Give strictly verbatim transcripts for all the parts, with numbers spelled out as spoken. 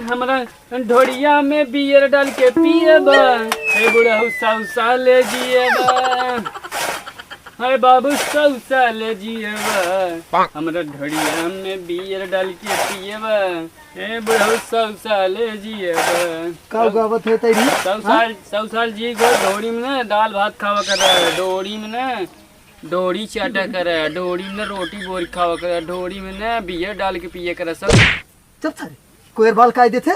हमरा ढोड़िया में बियर डाल के पिएबा, हे बुढ़ऊ सौ साल जिएबा, हे बाबू सौ साल जिएबा, हमरा ढोड़िया में बियर डाल के पिएबा, हे बुढ़ऊ सौ साल जिएबा। का गावत है तेरी? सौ हाँ? साल, सौ साल जी गो ढोड़ी में ना दाल भात खावा कर, ढोड़ी में ना ढोड़ी चाटा कर, ढोड़ी में ना रोटी बोर खावा कर, ढोड़ी में ना बियर डाल के पिए कर सब। चुप सारे, कोयर बाल काय देथे?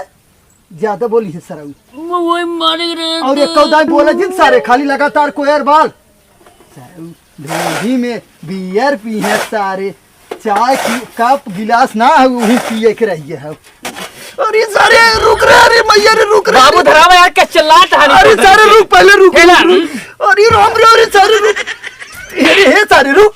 ज्यादा बोली है सरऊ। वो वही मारे रहे और थे। एक दाई बोला जिन सारे, खाली लगातार कोयर बाल। सरऊ, ढोढ़ी में बियर पी है सारे, चाय की कप गिलास ना है, वही पिए के रहिए है। अरे सारे रुक रे, अरे मैया रे रुक रे। बाबू धरावा यार, क्या चिल्लात है? अरे सारे रुक, पहले रुक, रुक, रुक। अरे राम रे, अरे सारे रुक। अरे हे सारे रुक।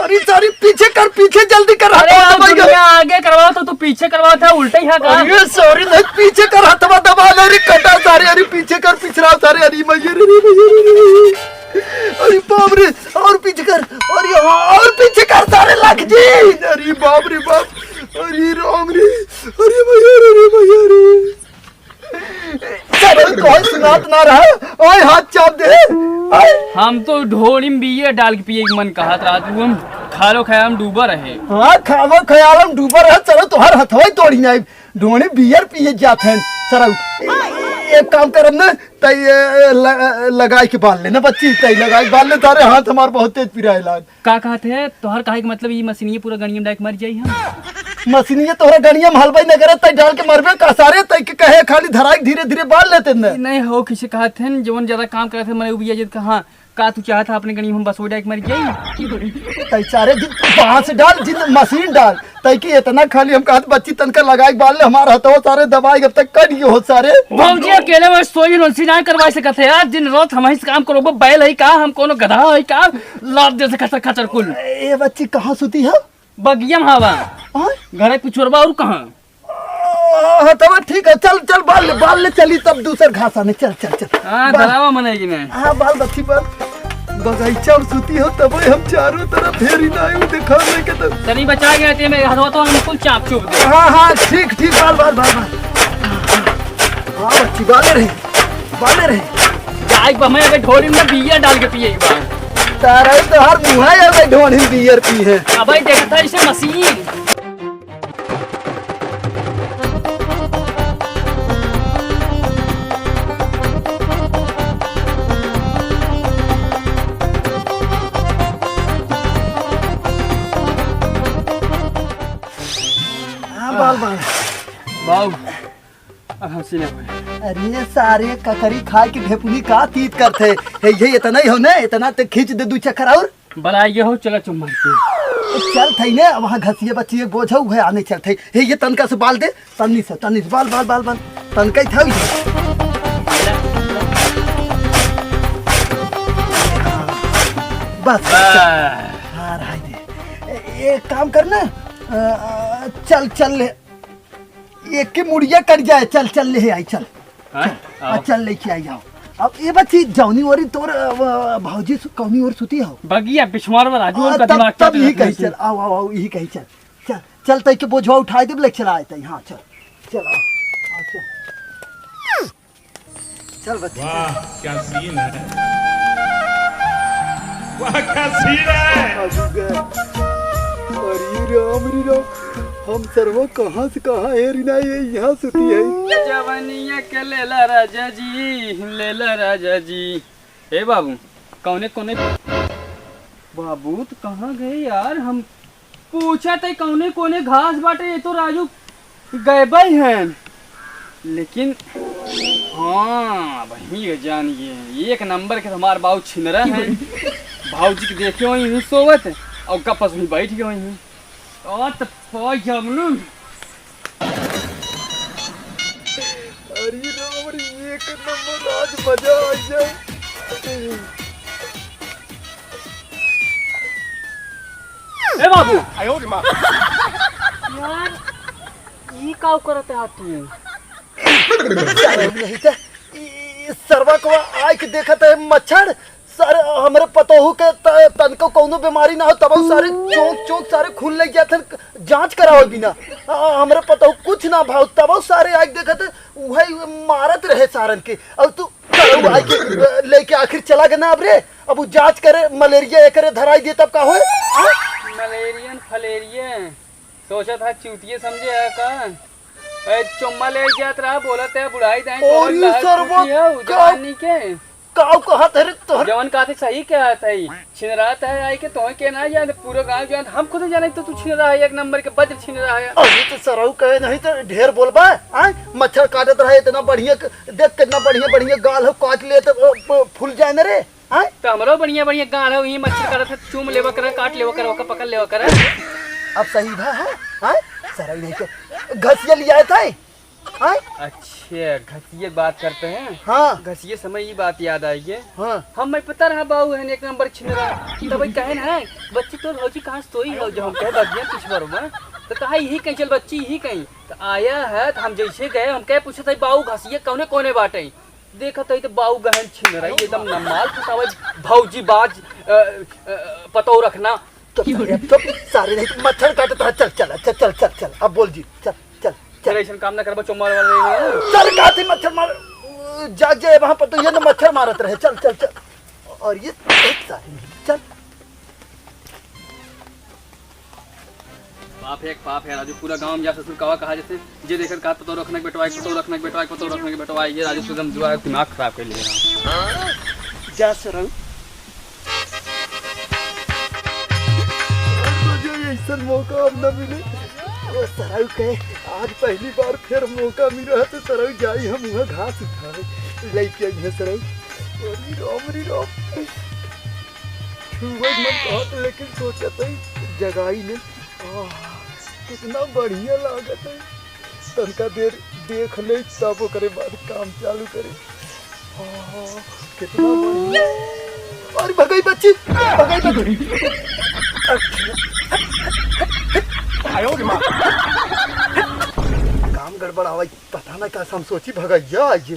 अरे सॉरी, पीछे कर, पीछे जल्दी कर, अरे हथवा यार, दबाई कर। दुनिया आगे करवाओ तो तू पीछे करवाओ था, उल्टा ही है का? अरे सॉरी, नहीं, पीछे कर, हथवा दबा ले रे, कटा सारे, अरे पीछे कर, पिछड़ा सारे, अरे मैया रे, रे मैया रे, रे। अरे बाप रे, और पीछे कर, अरे और पीछे कर सारे, लग जी। अरे बाप रे बाप, अरे राम रे, अरे मैया रे, रे मैया रे। सारे तोहर सुनात ना रहा, ओए हाथ चाप दे। ओए। हम तो ढोड़ी में बियर डाल के पिए के मन कहत रहा, तू हम खालो ख्याल में डूबा रहे। हाँ, खालो ख्याल में डूबा रहे, चलो तोहर हथवा तोड़ी ना, ढोड़ी बियर पिए जात हैं। सरऊ, ए-, एक काम करब ना, तई, ए, ल-, लगाई के बाल ले ना बच्ची, तई लगाई के बाल ले, तारे हाथ हमार बहुत तेज पिराए लाग। का कहत है? तोहर कहे के मतलब ई मशीनिये पूरा गड़िया में डाल के मर जाई हम? मशीनिये तोहरा गड़िया में हलवाई न करे, तई डाल के मरबे का सारे, तई के कहे खाली धराई धीरे धीरे बाल लेते न। नहीं हो, किसे कहत है, जवन ज्यादा काम करत है, मने उबिया जत कहाँ, का तू चाहत है अपने गड़िया में बस वो डाल के मर जाई? तई सारे जिन बांस डाल, जिन मशीन डाल, तई के इतना खाली हम कहत बच्ची तनका लगाई बाल ले, हमार हथवा सारे दबाई अब तक कट गयो हो सारे। भौजी अकेले में सोई रोंसी ना करवा सकत है यार, दिन रात हम ही काम करो, बैल है का, हम कोनो गधा है का, लात दे से खचर खचर कुल। ए बच्ची, कहाँ सुती है? बगिया में हवा। आय? घर है पिछुरवा और कहाँ? हाँ, तब ठीक है, चल, चल, बाल ले, बाल ले, चली तब दूसर घास आने, चल, चल, चल। हाँ, बाल। धरावा मने कि नहीं? हाँ, बाल बच्ची, बाल। बगीचा और सुती हो, तब हम चारों तरफ फेरी ना आयु, देखा नहीं के तब। तनी बचा गया ते में हथवा तो हम कुल चाप चुप दे। हाँ, हाँ, ठीक, ठीक, बाल, बाल, बाल, बाल। हाँ, बच्ची, बाले रही। बाले रहे। जाए के बा, मैं अबे ढोरी में बियर डाल के पिए एक बार। तारा ही तो हर मुँह है, अबे ढोरी में बियर पी है। अबे देखता है इसे मशीन। हाँ, बाल, बाल। बाबू। अब हमसे ना होए। अरे सारे ककरी खाए के ढेपुनी का तीत करत है। हे, ये इतना ही हो ना, इतना ते खींच दे दू चक्कर और। बला ये हो, चला चुम्मा के। चल थई ने, वहाँ घसिए बच्ची एक बोझ है, आने चल थई। हे, ये तनका से बाल दे, तन्नी से, तन्नी से, बाल, बाल, बाल, बाल। तनका ही था। बस, बस। हाँ, रहाई दे। ए-, एक काम करना, अ, अ, चल, चल ले। एक के मुड़िया कट जाए, चल, चल, ले आई, चल। हाँ? चल, आ, आओ। चल, लेके आई, आओ। अब ये बच्ची, जौनी ओरी तोर, अ, व-, भौजी सु-, कौनी ओर सुती हो? बगिया, पिछवाड़ में राजू, आ, उनका तब, दिमाग तब चल यही रहा कही, है। चल, आओ, आओ, आओ, यही कही, चल। चल, चल, तई के बोझवा उठाए देब, ले चला आए तई, हाँ, चल। चल, आओ, आओ, चल। चल बच्ची, वाह, चल। क्या सीन है। वाह, क्या सीन है। अरे राम रे राम, हम सरवा कहाँ से कहाँ हेरी ना, ये यहाँ सुती है। जवानिया के लेला राजा जी, लेला राजा जी। ए बाबू, कौने कौने बाबू तो कहाँ गए यार? हम पूछत है कौने कौने घास बाटे, ये तो राजू गए हैं, लेकिन हाँ, वहीं के जान गए। एक नंबर के हमार बाबू छिनरा है। भाऊजी के देखे वहीं सोवत और गपस में बैठ गए वहीं। और तो पहुंच जाओ ना। अरे राम रे, एक नंबर आज मजा आ जाए। ए बाबू। यार, ई का करत है तू? नहीं तो, ई, ई सरवा को आए के देखत है मच्छर, सारे हमरे पतोहू के त-, तनको कौनो बीमारी ना हो, तबो सारे चौंक चौंक सारे खून लइ जात हन, जाँच करावे बिना। आ, हमरे पतोहू कुछ ना भाव, तबो सारे आइके देखत, उहइ मारत रहे सारन के। अब तू सरऊ आइके, अ, लइके आखिर चला गे ना अब रे। अब उ जाँच करे, मलेरिया एकरे धराइ दे तब का होए? हाँ? मलेरियन फलेरियन। सोचत हा चूतिये समझे है का? ए, चुम्मा ले जात रहा, बोलत है बुढ़ाई दाई, और तोहर ई लहर सरवा फूटी है, उ का, जवानी के। काऊ कहत है रे तोहर? जवन कहत है सही कहत है, छिनरात है आई के तोहे के ना जान, पूरा गाँव जान, हम खुद जाने तो तू छिनरा है, एक नंबर के बज्र छिनरा है। अरे तो सरऊ कहे नहीं तो ढेर बोलबा, आय? मच्छर काटत रहा इतना बढ़िया क-, देख कितना बढ़िया बढ़िया गाल हो, काट ले तो, अ, प-, फूल जाए ना रे। आय? तो हमरो बढ़िया बढ़िया गाल है, वही मच्छर काटत है, चूम लेवा करे, काट लेवा करे, ओका पकड़ लेवा करे। अब सही भा है, आय? सरऊ नहीं के घसिया लिया था, आय? अच्छा, घसिये की बात करते हैं। हाँ। घसिये समय ई बात याद आई है। हाँ। हम मैं पता रहा बाऊ है एक नंबर छिनरा। तब भाई कहे ना, "बच्ची तोर भौजी कहाँ से सोई हो?" जो हम कहे बगिया पीछे बरो में। तो कहा, "यही कहीं चल बच्ची, यही कहीं।" तो आया है, तो हम जैसे गए, हम कहे पूछत है, "बाऊ घसिये कौने कौने बाटे?" देखत है तो बाऊ गहन छिनरा, एकदम नमाल फसावे, भौजी बाज, अ, अ, पतोह रखना। तो सारे, तो सारे नहीं तो मच्छर काटत रहा। चल, चल, अच्छा, चल, चल, चल, अब बोल जी, चल, चल, चल। चल, ऐसन काम ना करबा, चुम्मा वाला नहीं है। चल, काती मच्छर मार, जा, जा, वहाँ पर तो ये ना मच्छर मारत रहे। चल, चल, चल। और ये सारे नहीं, चल। पाप है, एक पाप है राजू, पूरा गाँव में जा ससुर कवा कहा जैसे, जे देखत कहा पतोह रखना के बेटवा, पतोह रखना के बेटवा, पतोह रखना के बेटवा, ये राजू सुगम जुआ है, दिमाग खराब कर लिया। जा सरऊ। मुझे ऐसा मौका अब न मिले। ओ सरऊ के आज पहली बार फिर मौका मिला है तो सरऊ जाई हम वहाँ घास उठाए। लेके आई है सरऊ। अरे राम, अरे राम। छुए मन कहत लेकिन सोचत है जगाई ने। आह, कितना बढ़िया लागत है। तनका देर देख ले, तब ओकरे बाद काम चालू करे। आह, कितना बढ़िया। अरे भगई बच्ची, भगई बच्ची। आयो रे माँ। काम गड़बड़ आवाई, पता ना का हम सोची भगैया आई। ई, ई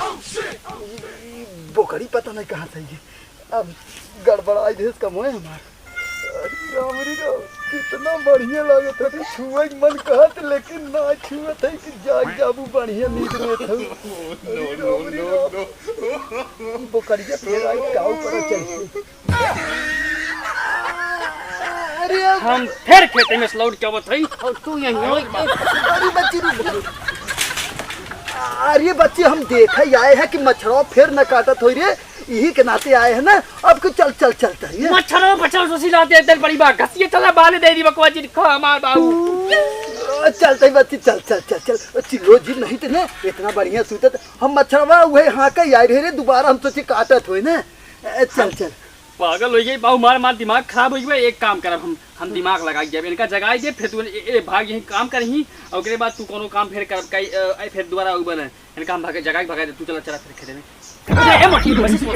बोकरी पता ना कहाँ से आई। अब गड़बड़ाई देस कमोए हमार। अरे राम रे राम, कितना बढ़िया लागत है रे, छुए के मन कहत, लेकिन ना छुअत है कि जाग जाबू बढ़िया नींद में थऊ। अरे राम रे राम, ई बोकरिया फेर आई का ऊपर चढ़ के। अरे अब हम फिर खेते में से लौट के आवत हई और तू यहीं हो। अरे बच्ची रुक, रुक। अरे बच्ची, हम देखे आए हैं कि मच्छरवा फिर न काटत होई रे। यही के नाते आए हैं ना, अब को चल, चल, चलता है। मच्छरों बचाओ, सुशीला दे दर बड़ी बात, घसिए चला बाने दे दी बकवा जी, खा मार बाऊ। ओ, चलता है बच्ची, चल, चल, चल, चल। ओ, चिल्लो जी नहीं तो ना, इतना बढ़िया सूतत, हम मच्छरवा उहे हाँके आए रहे रे, दोबारा हम सोचे काटत होए ना। ए, चल, चल। पागल हो गई बाऊ, मार, मार दिमाग खराब हो गई। एक काम करब हम, हम दिमाग लगाई देब, इनका जगाई देब, फिर तू ए, ए, भाग यहीं काम करही, और ओकरे बाद तू कोनो काम फिर करब, कई, ए, ए, फिर दोबारा उ बने। इनका हम भगा, जगा के भगा दे, तू चला, चला फिर खेते में। ए, ए, मोटी, बस इसको।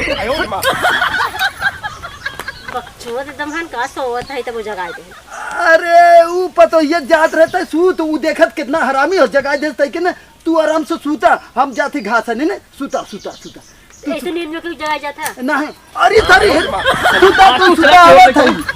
बकचोद एकदम हन का सोवत है, तब वो जगाई दे। अरे, ऊ पतोहिया जात रहता है सूत, ऊ देखत कितना हरामी हो, जगाई देता है कि ना, तू आराम से सूता, हम जाते घास आने ने, सूता, सूता, सूता। तू ऐसे नींद में क्यों जगाया जाता है? नहीं, अरे, sorry, सूता, तू सूता, आवत है।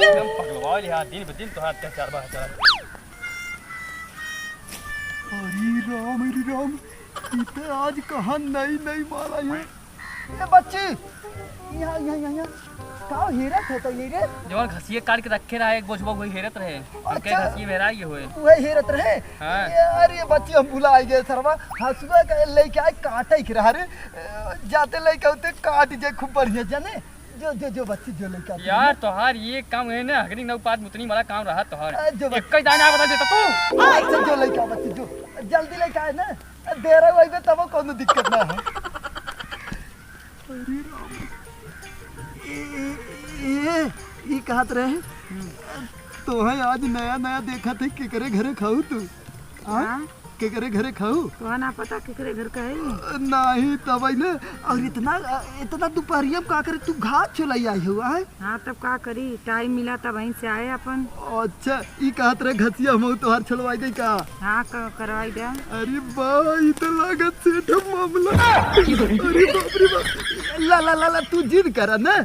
एकदम पगलवा लिहा, दिन ब दिन तोहार अत्याचार बढ़त चलत। अरे राम, अरे राम, ई त आज कहाँ नई नई माला है। ए बच्ची, यहाँ, यहाँ, यहाँ, यहाँ। का हेरत है तो ये रे? जवन घसिए काट के रखे रहा, एक बोझ वही हेरत रहे। हमके अच्छा। घसिए में हेरा ये हुए। वही हेरत रहे? हाँ। ए, अरे बच्ची, हम भुला गए सरवा। हसुआ का लेके आए, काटे के रहा रे। ए, जाते लेके होते काट जे खूब बढ़िया जाने। जो, जो, जो बच्ची, जो लेके आते यार, हैं। तोहार ये काम है ना, हगरी नौ पात मुतनी वाला काम रहा तोहार। ए, जो बच्ची। एक ही दाना बता देता तू। अच्छा, जो लेके आ बच्ची, जो। जल्दी लेके आए ना। देर हो गई तब कोनो दिक्कत ना हो। अरे राम। ए, ए, ए, ई कहत रहे, तोहे आज नया नया देखत है, केकरे घरे खाऊ तू? हाँ? हाँ? केकरे घरे खाऊ? तो ना पता केकरे घर का है? नाही, तब आई ना। और इतना, इतना दुपहरिया में का करे तू घास छोलाई आई हो, आय? हाँ, तब का करी, टाइम मिला तब वहीं से आए अपन। अच्छा, ई कहत रहे घसिया हम तोहार छोलवाई दे का? हाँ, क-, करवाई दे। अरे बा, ई तो लागत सेठ मामला। अरे बाप रे बाप। ला, ला, ला, ला, तू जिद करा ना,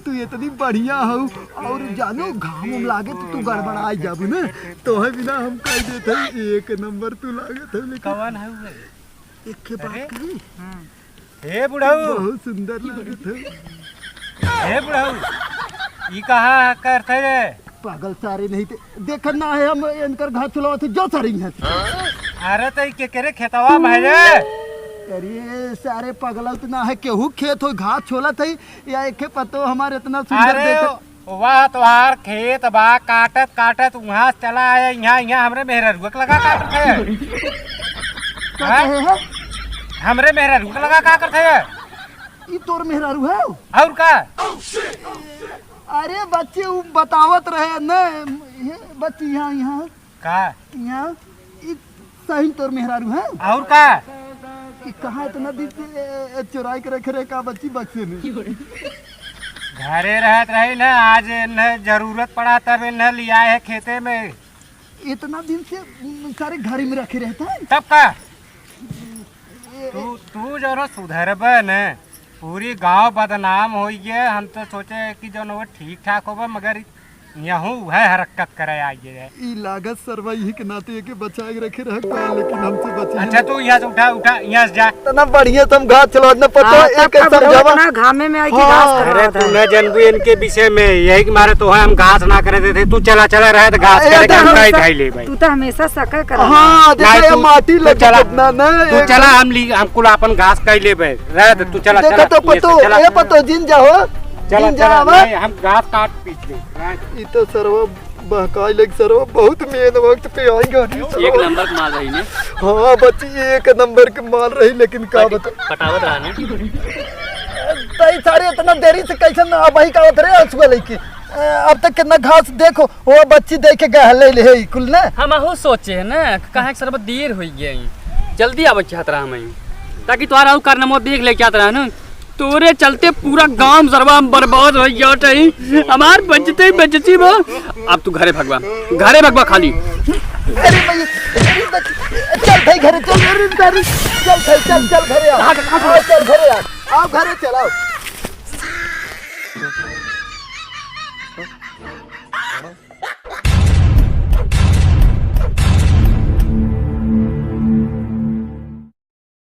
तू इतनी बढ़िया हो, और जानो घाम उम लागे तो तू गड़बड़ाई जाबू ना, तोहे बिना हम कह देते एक नंबर तू लागत है, लेकिन कवन है उहे? एक के बात अरे? कही? हाँ। हे बुढ़ऊ। बहुत सुंदर लागत है। हे बुढ़ऊ, ई कहाँ करत है रे? पागल सारे नहीं थे, देखत ना है हम इनकर घास छोलवात है, जो सारे यहाँ से। अरे तो ई केकरे खेतवा में है रे? अरे सारे पगला तो ना है, केहू खेत हो घास छोलत है, या एक पतो हमारे इतना सुंदर अरे देखत। वाह, तोहार खेत बा, काटत काटत उहाँ से चला आया, यहाँ, यहाँ हमरे मेहररुआ के लगा काटत है। का हाँ? कहे है? हमरे मेहररुआ के लगा का करत है? ई तोर मेहरारू है? और का? अरे बच्ची, उ बतावत रहे न, हे बच्ची, यहाँ, यहाँ। का? यहाँ, ई सही तोर मेहरारू है? और का? ई कहाँ इतना दिन से, ए, ए, चोराई के रखे रहे का बच्ची बक्से में? घरे रहत रही ना, आज इन्हें जरूरत पड़ा तब इन्हें लिया है खेते में। इतना दिन से, उम, सारे घर में रखे रहता है? तब का? तू, तू जौन सुधरबे न, पूरी गांव बदनाम होई गए। हम तो सोचे कि जौन वो ठीक ठाक होबे, मगर यहू वह हरकत करे आई है। ई लागत सरवा यही के नाते एके बचा के रखे रह का, लेकिन हमसे बची अच्छा, नहीं। तू यहाँ से उठा, उठा, यहाँ से जा। इतना बढ़िया से हम घास चलावत न पता हाँ, है, तब एक का समझावा। इतना घामे में आई के हाँ। घास अरे, करवावत तू है। न जनबू इनके विषय में, यही के मारे तो है हम घास ना करे देते। तू चला, चला रहे तो घास ए, करे के तो हम हमेशा, नहीं खाई ले भाई। तू तो हमेशा सके कर। हाँ, देखा नहीं, ये तू, माटी तू लग चला, कितना ना, तू एक चला, हम ली, हम कुल अपन घास कई लेबे। रह दे, तू चला, देखा चला, तो ये पतो, चला। ए पतो, जिन जाओ, चला, जिन चला, जाओ। नहीं, हम घास काट पीट ले। रह दे। ई तो सरवा बहकाई लग सरवा, बहुत मेन वक्त पे आई गाड़ी एक सरवा। नंबर के माल रही ने। हाँ बच्ची, एक नंबर के माल रही, लेकिन का पट-, बता। पटावत रहा ने। तई सारे इतना देरी से कैसे ना अब ही का उतरे हंसुआ लेके। ए, अब तक कितना घास देखो, वो बच्ची देख के गहले ले है कुल ना। हम अहू सोचे है ना, कहाँ के सरवा देर हो गई, जल्दी आवे चाहत रहा हम, ताकि तोहरा उ कारनामा देख ले चाहत रहा ना। तोरे चलते पूरा गांव सरवा हम बर्बाद हो गया है। हमार बचते बचती बा। अब तू घरे भगवा, घरे भगवा खाली। अरे भाई, अरे बच-, चल भाई घरे चल, अरे भाई, चल भाई, चल, चल घरे आ। आ, चल घरे आ। आओ घरे चल, आओ।